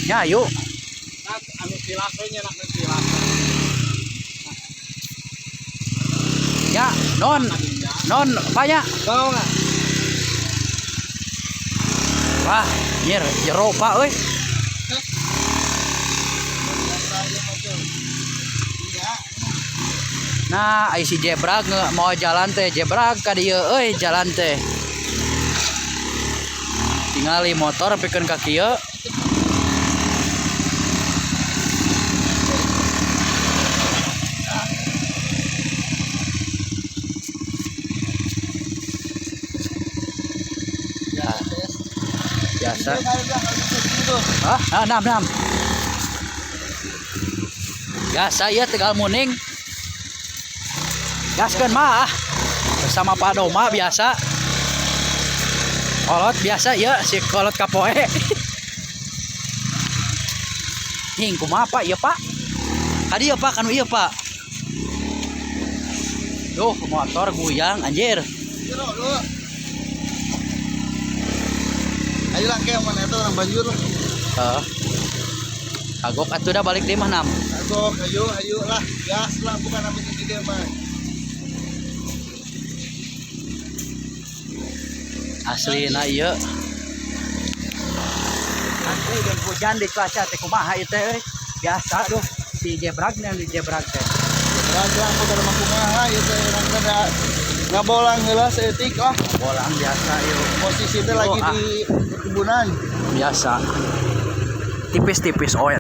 Ya ayo. Nah, anu tilas we nya, nak tilas. Ya, non. Non, banyak. Kau nggak? Wah, nyir, jero Pak euy. Nah, ai si jebrag mau jalan teh jebrag ka dieu euy jalan teh. Tingali motor pikeun ka kieu. Ya, biasa. Hah? Ah, enam, enam. Biasa ya Tegal Muning. Gaskeun mah ah. Bersama Pak Doma biasa. Kolot biasa ya si kolot kapoe. Hing kumaha Pak ieu Pak? Kadi ieu Pak kanu ieu Pak. Duh, motor guyang anjir. Ayo lah ke mana itu orang banjur lah. Heeh. Kagok atuh dah balik deui mah nam. Kagok, ayo, ayo lah, gas lah, bukan apa di dia mah. Aslina ieu. Asli dan hujan di cuaca teh kumaha ieu teh euy. Biasa duh si jebrag di jebrag teh. Raja aku dari kumaha ieu teh urang teh ngabolang heula saeutik lah. Bolang biasa ieu. Posisi teh lagi Oh, ah. di perkebunan. Biasa. Tipis-tipis oil.